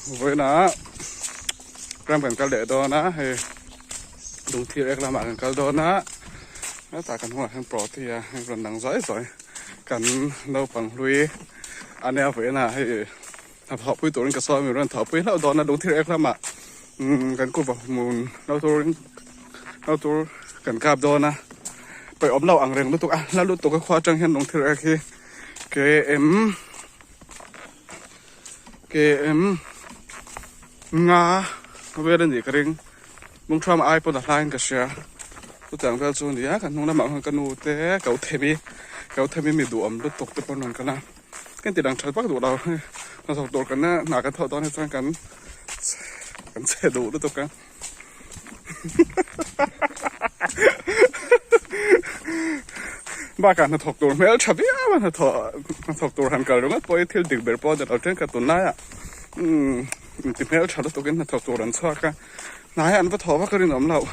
Vawiinah ram kan kal leh dawn a hei lungthir ek lamah kan kal dawn a hetah kan hnungah hian protea a rawn lang zuai zuai kan naupang hlui a nia vawiinah hei hnathawh pui turin ka sawi a mi rawn thawh pui hlauh dawn a lungthir ek lamah kan kuva hmun lo turin lo tur kan kap dawn a pawi awm lo ang reng lutuk a hla lutuk a khua atang hian lungthir ek hi km. Km nga vel a nih ka ring Lungthram ai pawn a hlaiin ka hria chutiang vel chu a ni a kan hnung lamah khan ka nu te kau themi kau themi mi duhawm lutuk te pawh an rawn kal a ka inti dang that vak duh lo hnathawk tur kan hna kan thawh dawn hi chuan kan kan che duh lutuk a. Bakah hnathawk tur hmel tha viau a hnathawh hnathawk tur han kal ringawt pawh hi thil dik ber pawh a ni lo thenkhat tunlaiah umm inti hmel tha lutukin hnathawk tur an chhuak a hnaiah an va thawh vak a rinawm loh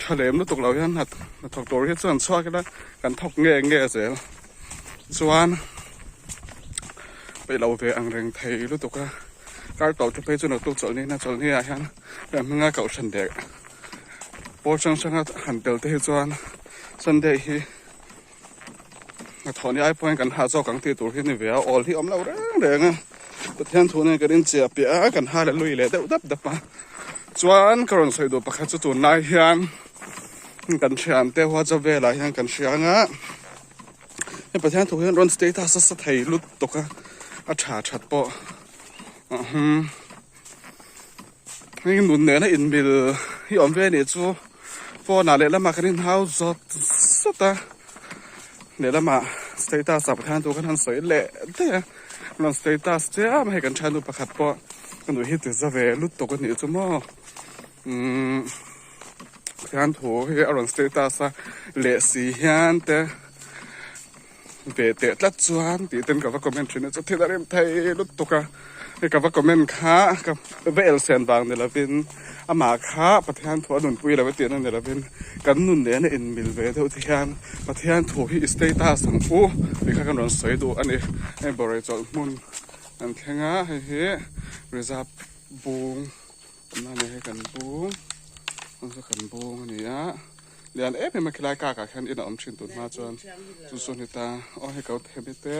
tha lem lutuk lo hian hnathawk tur hi chu an chhuak ila kan thawk nge nge zel chuan peih lo ve ang reng thei lutuk a kar tawp te phei chu naktuk chawlhni na chawlhni ah hian. Heng hminga kohhran leh pawl hrang hranga han tel te hi chuan Sunday hi hnathawh ni ai pawhin kan ha zawk ang tih tur hi a ni ve a, awl hi a awm lo reng reng a, Pathian thu nen kan inchiah piah a, kan ha leh lui leh deuh dap dap a. Chuan ka rawn sawi duh pakhat chu tunlai hian kan thiante WhatsApp velah hian kan hria ang a, hei Pathian thu hian rawn status a sa thei lutuk a, a tha that pawh. Heng nun nena inmil hi awm ve anih chu phone ah lehlamah kan inhau zawt zawt a lehlamah status ah Pathian thu kan han sawi leh daih a rawn status chiam a hei kan thiannu pakhat pawh ka nuih hi ti za ve lutuk anih chu maw umm Pathian thu hi a rawn status a leh si hian te. Ve teh tlat chuan tih ten ka va comment thin a chu thil a rem thei lutuk a hei ka va comment kha ka va elsen vang ni lovin amah kha Pathian thu a nunpui lo a tihna ni lovin kan nun nena inmil ve deuh te hian Pathian thu hi i status ang u tih kha kan rawn sawi duh a ni hei bawrei chawlh hmun an thleng a hei hi reserve bung awmna a ni hei kan bung kan bung a ni a. Lian em em a khilai kak ah khian in a awm thin tun hma chuan chu chu ni ta aw hei ko themi te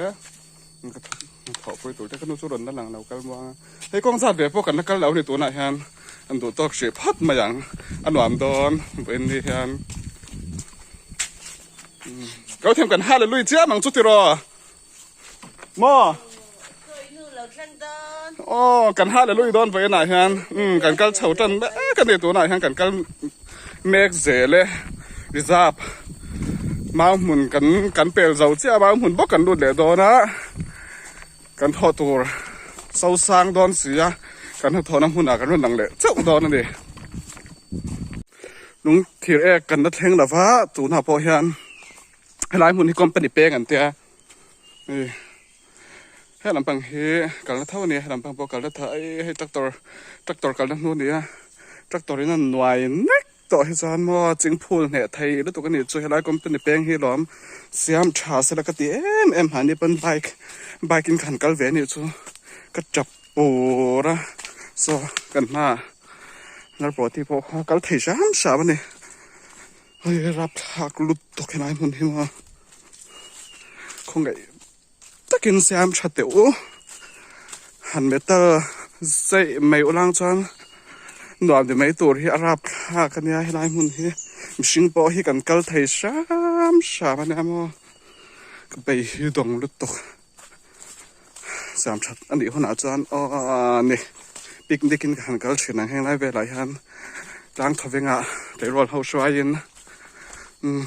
ka thawh pui tur te ka nu chu rawn la lang lo kal muang a hei kawng zat ve pawh kan la kal lo a ni tunah hian an duh tawk hrih phawt mai ang a nuam dawn vawiin ni hian ko them kan hallelujah chiam ang chu tiraw. Maw? Aw, kan hallelujah dawn vawiinah hian umm kan kal chho tan mek a ni tunah hian kan kal mek zel e reserve mau hmun kan kan pel zo chiah a mau hmun bawk kan lut leh dawn a kan thawh tur so sang dawn si a kan hnathawhna hmunah kan rawn lang leh chauh dawn a ni lung thir ek kan la thleng lova tunah pawh hian. Helai hmun hi company peng an tia he lampang hi kalna tho ania he lampang pawh kalna tho ai hei tractor tractor kalna hnu ania tractor in a nuai nek tawh hi chuan maw chingphul hneh thei lutuk anih chu helai company peng hi lawm siam tha sela ka ti em em mahni pawn bike bike in khan kal ve anih chu ka tap pur a saw kan hmaah narpawh pawh kha kal thei hram hram ani. Hei rapthlak lutuk helai hmun hi maw khawngaih takin siam tha teh u han metal zeih mai ulang chuan nuam ti mai tur hi a rapthlak ania helai hmun hi mihring pawh hi kan kal thei hram hram ania maw ka bei hi dawng lutuk siam that anih hunah chuan aw ni picnic in ka han kal thin ang heng lai velah hian tlang thawvengah tleirawl ho hruaiin umm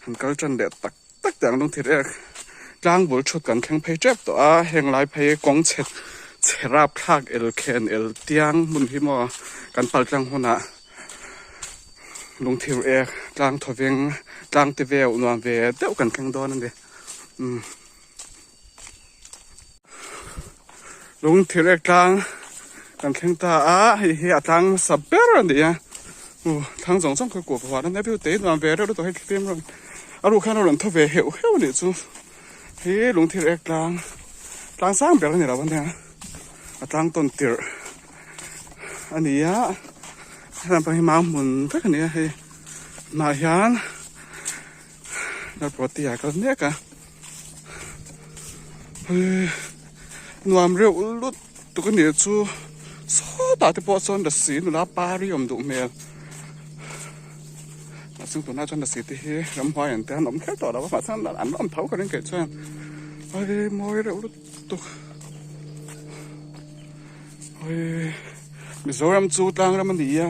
han kal tan leh tak tak teh ang lungthir ek tlang bul thut kan thleng phei tep tawh a heng lai phei kawng chhe chhe rap thlak el khen el tiang hmun hi maw kan pal tlang hunah lungthir ek tlang thawveng tlang te veu nuam ve deuh kan thleng dawn a ni. Lung thir ek tlang kan thleng ta a hei hi a tlang hmasa ber a ni a uh thlang zawng zawng kha kuah huan a nia view te nuam ve reuh lutuk hei thli rawn a ruh khan a rawn thaw ve heuh heuh a nih chu hi lung thir ek tlang tlang sang ber a ni lo a nia. A tlang tawn tirh a ni a helai pang hi mau hmun vek a ni a hei hnah hian Lalpawti a kal mek a hei nuam reuh lutuk a nih chu sawtah te pawh chuan lasi nula pari awm duh hmel mahse tunah chuan lasi te hi ramhuai an te an awm kher tawh lo a mahse an la awm tho ka ring keih chuan hei mawi reuh lutuk hei Mizoram chu tlang ram a ni a.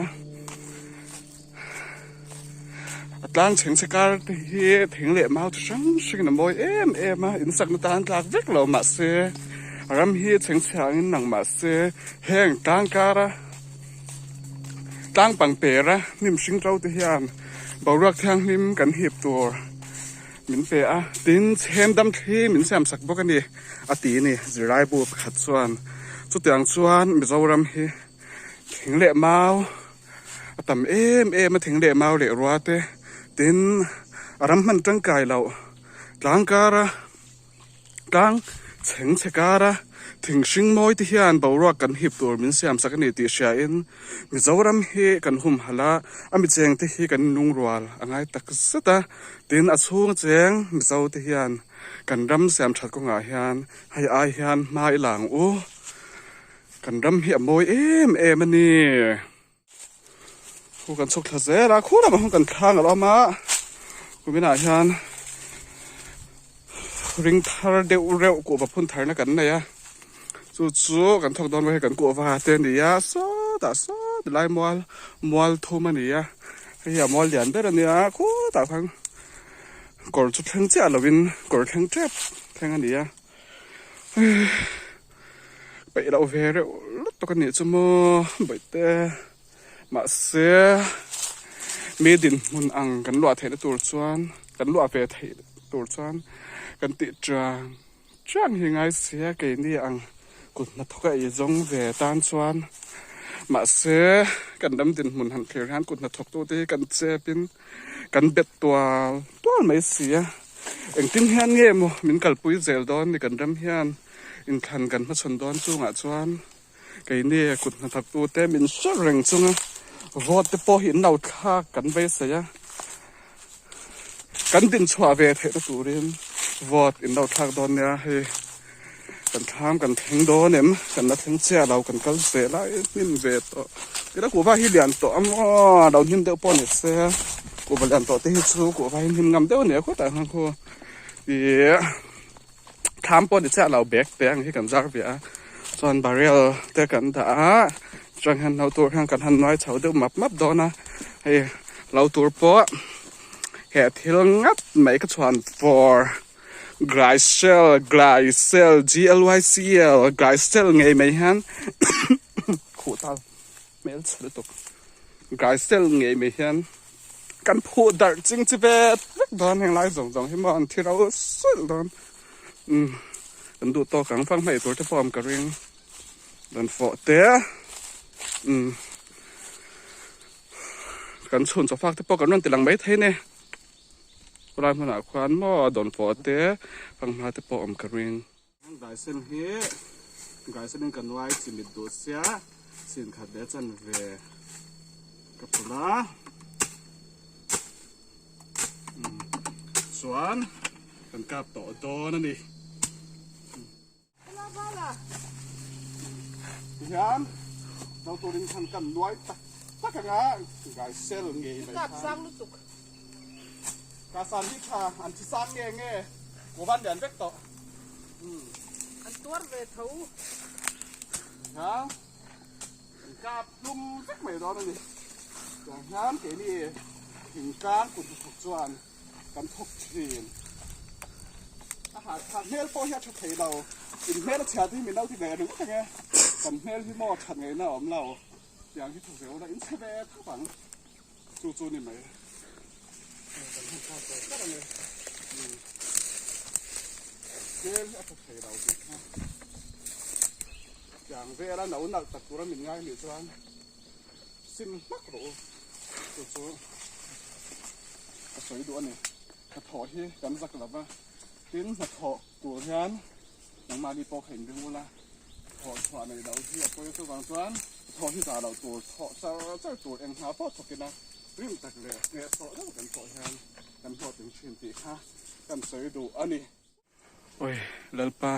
A tlang chheng chhe kar te hi thing leh mau chi hrang hrangin a mawi em em a in sakna tan tlak vek lo mahse a ram hi chheng chhe angin lang mahse heng tlang kara tlang pang pera hnim hring to te hian boruak thianghlim kan hip tur min pe a tin chhem dam thli min siam sak bawk a ni a ti a ni zirlai bu pakhat chuan chutiang chuan Mizoram hi thing leh mau. A tam em em a thing leh mau leh rua te tin a ram hman tangkai loh tlang kara tlang chheng chhe kara thing hring mawi te hian boruak kan hip tur min siam sak a ni tih hria in Mizoram hi kan humhalh a a mi cheng te hi kan lungrual a ngai tak zet a tin a chhung cheng Mizo te hian kan ram siam that kawngah hian hei ai hian hma i lang u. Kan ram hi a mawi em em a ni. Khu kan chhuk thla zel a, khu lamah khan kan thlang a lo awm a, kuminah hian ring thar deuh reuh kuhva phun tharna kan nei a, chu chu kan thawk dawn hei kan kuhva te a ni a, sawtah sawt lai mual mual thum a ni a, hei hi a mual lian ber a nia khutah khan kawr chu thleng chiah lovin kawr thleng tep thleng a ni a. Peih loh ve reuh lutuk a nih chu maw bawihte mahse mi dinhmun ang kan luah theihna tur chuan kan luah ve theih tur chuan kan tih chang chang hi ngai sia keini ang kut hnathawk a ei zawng ve tan chuan mahse kan ram dinhmun han thlir hian kut hnathawk tute hi kan chep in kan bet tual tual mai si a engtin hian nge maw min kalpui zel dawn ni kan ram hian. Inthlan kan hmachhawn dawn chungah chuan keini kut hnathawktute min hre reng chunga vote te pawh hi an lo thlak kan beisei a, kan dinchhuah ve theihna turin vote in lo thlak dawn nia hei kan thlam kan thleng dawn em kan la thleng chiah lo kan kal zel a hnim ve tawh tuna kuhva hi lian tawh a maw lo hnim deuh pawh ni se kuhva lian tawh te hi chu kuhva hi hnim ngam deuh a ni a khawtah khan khu ih. Thlam pawh ni chiah lo bag te ang hi kan zar ve a chuan barrel te kan dah a chuan hian lo tur hian kan han nuai chho deuh map map dawn a hei lo tur pawh he thil ngat mai ka chhuan for glycel glycel G L Y C L glycel ngei mai hian khuh tal hmel chhe lutuk glycel ngei mai hian. Kan phuh darh ching chi vet vek dawn heng lai zawng zawng hi maw an thi ro sulh dawn umm kan duh tawk ang fang hmei tur te pawh awm ka ring rawn fawh te umm kan chhun chaw fak te pawh kan rawn ti lang mai thei a ni khulai hmunah khuan maw dawn fawh te fanghma te pawh awm ka ring. Gaisen hi gaisen in ka nuai chimit duh sia chin khat leh chan ve ka phul a chuan kan kap tawh dawn a ni tihian no turin khan kan nuai tak tak anga gaisel ngei mai khan ka san hi tha an thi sang nge nge kuvan lian vek tawh. An tuar ve tho. Ha? An kap hlum vek mai dawn a ni. Tiang hian keini thingtlang kut hnathawk chuan kan thawk thin. A hahthlak hmel pawh hi a tha thei lo. In hmel a chhia te hi min lo ti ve ringawt ang e. Kan hmel hi maw that ngaihna a awm lo. Tiang hi tha ve ula in chhe ve thap ang. Chu chu ni mai. Kan han kal tawh tlat a ni. Hmel hi a tha thei lo tih kha. Tiang vela no nalh tak tura min ngai nih chuan sim hmak rawh u. Chu chu ka sawi duh a ni. Hnathawh hi kan zak lo va, tin hnathawh tur hian nangmahni pawh kha inring ula. Thawh chhuah neih loh hi a pawi chuvang chuan thawh hi zah loh tur, thawh char char tur eng hna pawh thawk ila rim tak leh hnehsawh deuh kan thawh hian kan hlawhtling thin tih kha kan sawi duh a ni. Oi Lalpa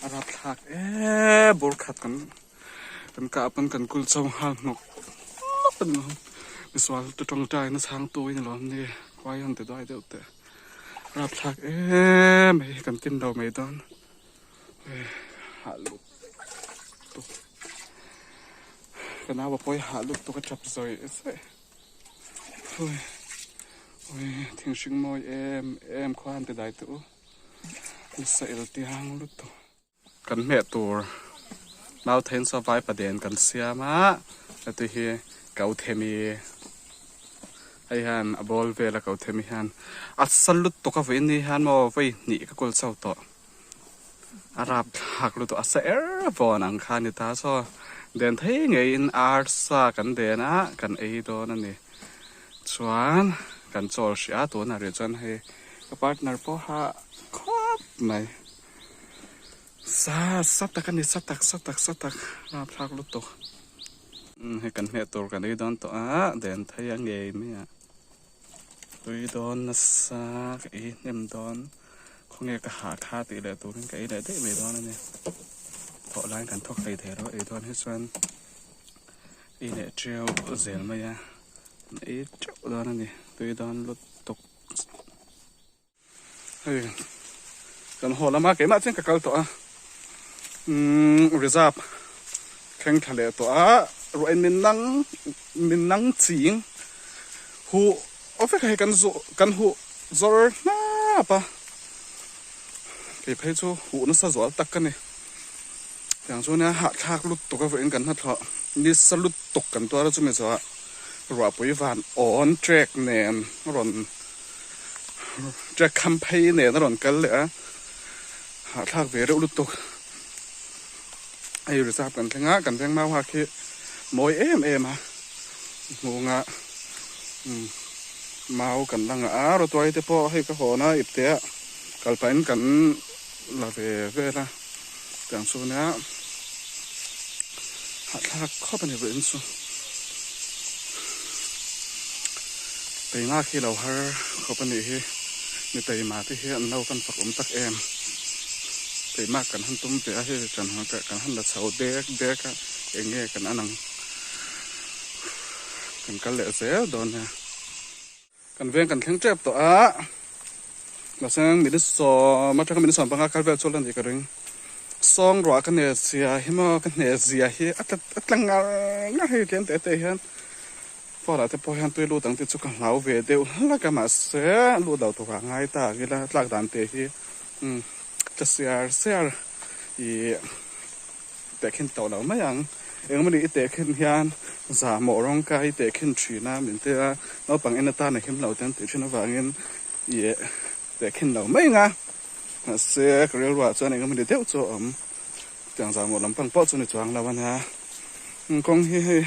a rapthlak e bur khat kan kan kah pawn kan kul chho nghal hnawk hnawk a ni lo misual te tawngtai na chhang tu in alawm ni khuai han ti duai deuh teh rapthlak em hei kan tin lo mai dawn hah lut tuk ka nau a pawi hah lut tuk a tap zawih zawih. Ui ui thing hring mawi em em khua han ti dai teh u nasa el tiang lutuk. Kan hmeh tur mau thein saw vai paden kan siam a heti hi ko themi hei hian a bawl vel a ko themi hian a sa lutuk a vawiin ni hian maw vawi hnih ka kul chho tawh. A rapthlak lutuk a sa er vawn ang kha a ni ta saw den thei ngeiin arsa kan den a kan ei dawn a ni chuan kan chawl hrih a tunah rih chuan hei ka partner pawha khawp mai sa sa tak a ni sa tak sa tak sa tak rapthlak lutuk hei kan hmeh tur kan ei dawn tawh a den thei a ngei mai a. Tui dawn nasa ka ei hnem dawn khawnge ka hah kha tih leh turin ka ei leh daih mai dawn a ni thawh laiin kan thawk hlei thei lo ei dawn hi chuan ei leh teuh zel mai a kan ei teuh dawn a ni tui dawn lutuk hei kan haw lama keimah chuan ka kal tawh a umm reserve thleng thla leh tawh a ruahin min nang min nang ching huh aw vek a hei kan zawh kan huh zawr hnap a kei phei chu huh nasa zual tak ka ni tiang chu nia hahthlak lutuk a vawiin kan hnathawh nisa lutuk kan tuar a chumi zawhah ruahpui van awn trek nen a rawn. Track kham phei nen a rawn kal leh a, hahthlak ve reuh lutuk. Hei reserve kan thleng a, kan veng mau hak hi mawi em em a, hnunga mau kan la ngah a, rawtuai te pawh hei ka hawn a ipte ah kal pahin kan la ve vel a, tiang chu nia hahthlak khawp a ni vawiin chu. Teima khi lo har khawp a nih hi, mi teima te hi an lo van fak awm tak em. Teima kan han tum ve a hei kan kan han la chho dek dek a eng nge kan an ang kan kal leh zel dawn nia. Kan veng kan thleng tep tawh a, mahse minute sawm atanga minute 15 kal vel chu la ni ka ring. Sawng ruah ka hneh zia hi maw ka hneh zia hi a tla a tla ngar ngar hei tlem teh teh hian phone ah te pawh hian tui lut ang tih chu ka hlau ve deuh hlak a mahse lut lo tur ah ngai ta ang ila tlak dan te hi umm tla siar siar ih. Tehkhin tawh lo mai ang. Engmawni i tehkhin hian zahmawh rawng kai i tehkhin thin a, min tia naupang en atan a him lo te an tih thin avangin i tehkhin lo mai ang a. Mahse ka rilruah chuan engemawni deuh chu a awm. Tiang zahmawh lampang pawh chu ni chuang lo a nia. Kawng hi hei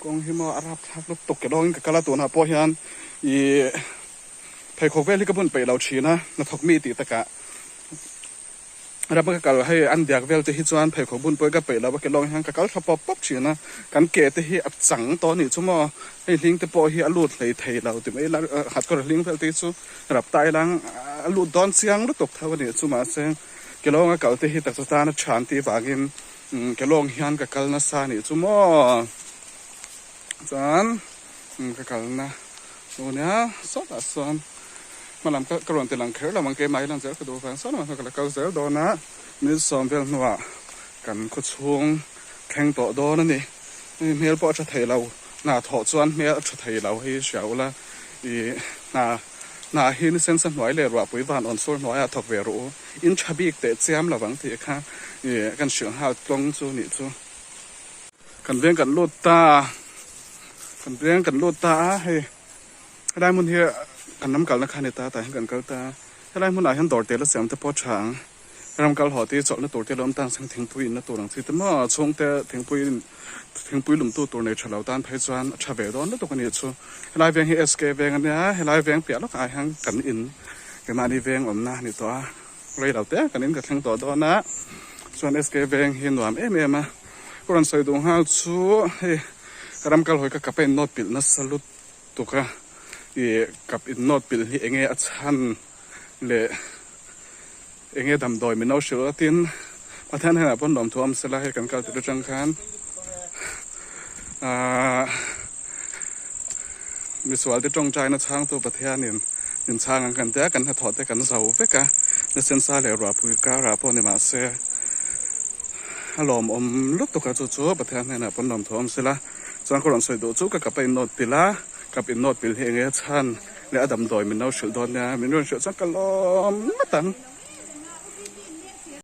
kawng hi maw a rapthlak lutuk ke lawngin ka kal a tunah pawh hian i pheikhawk vel hi ka bun peih lo thin a, hnathawk mi tih takah. Ram ka kal hei an diak vel te hi chuan pheikhawk bun pawh hi ka peih lo a ke lawng hian ka kal thla pawp pawp thin a, kan ke te hi a chang tawh a nih chu maw, hei hling te pawh hi a lut hlei thei lo ti mai ila hat kawr hling vel te hi chu rap ta ila a lut dawn chiang lutuk tho a nih chu mahse ke lawnga kal te hi taksa tan a tha an tih vangin ke lawng hian ka kal nasa a nih chu maw chuan ka kalna nia sawtah sawn hmalam ka ka rawn ti lang kher lo ang keimah hi lang zel ka duh avang sawn ka la kal zel dawn a minute sawm vel hnuah kan khawchhung thleng tawh dawn a ni hei hmel pawh a tha thei lo hna thawh chuan hmel a tha thei lo hei hria ula ih hna hna hi ni sensa hnuai leh ruahpui van awn sur hnuaiah thawk ve rawh u in tha bik teh chiam lo ang tih kha ih kan hrilh nghal tlawng chu nih chu. Kan veng kan lut ta kan veng kan lut ta a hei helai hmun hi kan ram kalna kha a ni ta tah hian kan kal ta a helai hmunah hian dawr tel a siam te pawh a tha ang ram kal haw te hi chawlhna tur te lo awm ta ang chuan thingpui inna tur ang chi te maw chhungte thingpui thingpui lumtu tur nei tha lo tan phei chuan a tha ve dawn lutuk a nih chu helai veng hi SK veng a nia helai veng piah lawkah hian kan in keimahni veng awmna a ni tawh a. Rei lo te kan in ka thleng tawh dawn a, chuan SK veng hi nuam em em a. Ka rawn sawi duh nghal chu hei ka ram kal hawi ka kap a in nawt pilh nasa lutuk a, ih kap in nawt pilh hi enge a chhan leh enge damdawi min lo hrilh a tin Pathian hnenah pawn lawmthu a awm sela hei kan kal tur atang khan ahh misual te tawngtaina chhangtu Pathianin min chhang ang kan tia kan hnathawh te kan zo vek a na sensa leh ruahpui karah pawh ni mahse a lawmawm lutuk a chu chu Pathian hnenah pawn lawmthu a awm sela chuan ka rawn sawi duh chu ka kap a innawt pilh a kap innawt pilh hi enge chhan leh a damdawi min lo hrilh dawn nia min rawn hrilh chuan ka lawm ngawt ang.